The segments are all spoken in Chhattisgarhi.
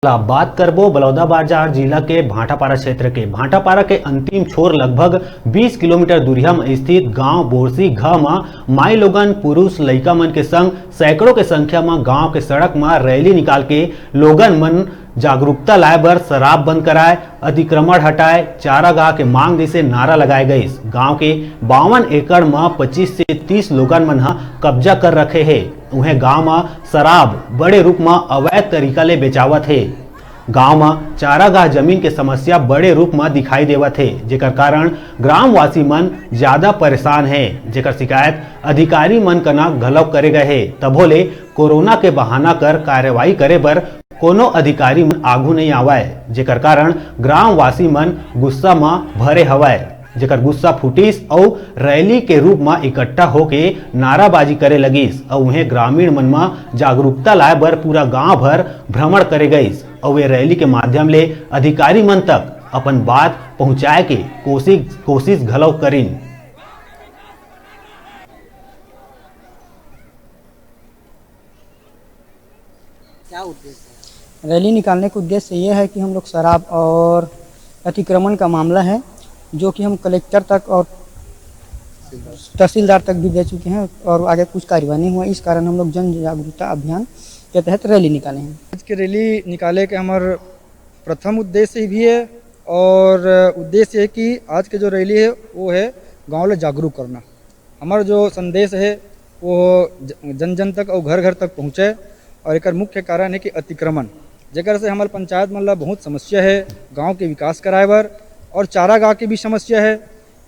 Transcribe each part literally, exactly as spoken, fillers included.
ला बात करबो बलौदाबाजार जिला के भाटापारा क्षेत्र के। भाटापारा के अंतिम छोर लगभग बीस किलोमीटर दूरिहा म स्थित गांव बोरसी घ म माई लोगन, पुरुष, लइका मन के संग सैकड़ों के संख्या म गांव के सड़क म रैली निकाल के लोगन मन जागरूकता लाए बर शराब बंद कराए, अतिक्रमण हटाए, चारागाह के मांग जैसे नारा लगाए गइस। गांव के बावन एकड़ म पच्चीस से तीस लोगन मन ह कब्जा कर रखे हे। उहें गांव म शराब बड़े रूप म अवैध तरीका ले बेचावत हे। गांव म चारागाह जमीन के समस्या बड़े रूप म दिखाई देवत हे, जेकर कारण ग्रामवासी मन ज्यादा परेशान हे, जेकर शिकायत अधिकारी मन कना घलव करे गए हे। तभो ले कोरोना के बहाना कर कार्रवाई करे बर कोनो अधिकारी मन आगू नइ आवय, जेकर कारण ग्रामवासी मन गुस्सा म भरे हवय, जेकर गुस्सा फूटिस अउ रैली के रूप म इकट्ठा होके नाराबाजी करे लगिस। अउ उहें ग्रामीण मन म जागरूकता लाए बर पूरा गांव भर भ्रमण करे गइस अउ ये रैली के माध्यम ले अधिकारी मन तक अपन बात पहुंचाए के कोशिश, कोशिश घलो करिन। क्या उद्देश्य है? रैली निकालने का उद्देश्य ये है कि हम लोग शराब और अतिक्रमण का मामला है, जो कि हम कलेक्टर तक और तहसीलदार तक भी दे चुके हैं और आगे कुछ कार्रवाई नहीं हुआ। इस कारण हम लोग जन जागरूकता अभियान के तहत रैली निकाले हैं। आज के रैली निकाले के हमार प्रथम उद्देश्य भी है और उद्देश्य है कि आज के जो रैली है, वो है गांव ला जागरूक करना। हमारा जो संदेश है, वो ज-, जन जन तक और घर घर तक पहुँचे। और एकर मुख्य कारण है कि अतिक्रमण, जेकर से हमारे पंचायत मन ला बहुत समस्या है गांव के विकास कराए बर, और चारागाह के भी समस्या है।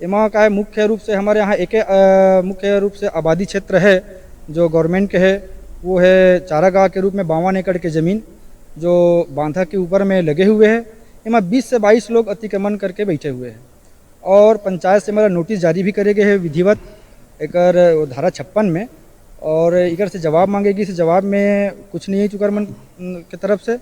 एमा का है, मुख्य रूप से हमारे यहाँ एक, अ, मुख्य रूप से आबादी क्षेत्र है जो गवर्नमेंट के है, वो है चारागाह के रूप में बावन एकड़ के जमीन जो बांधा के ऊपर में लगे हुए है। एमा बीस से बाईस लोग अतिक्रमण करके बैठे हुए हैं और पंचायत से हमारा नोटिस जारी भी करे गए है विधिवत एकर धारा छप्पन में, और एकर से जवाब मांगे गिस, जवाब में कुछ नहीं है चुकर मन के तरफ से।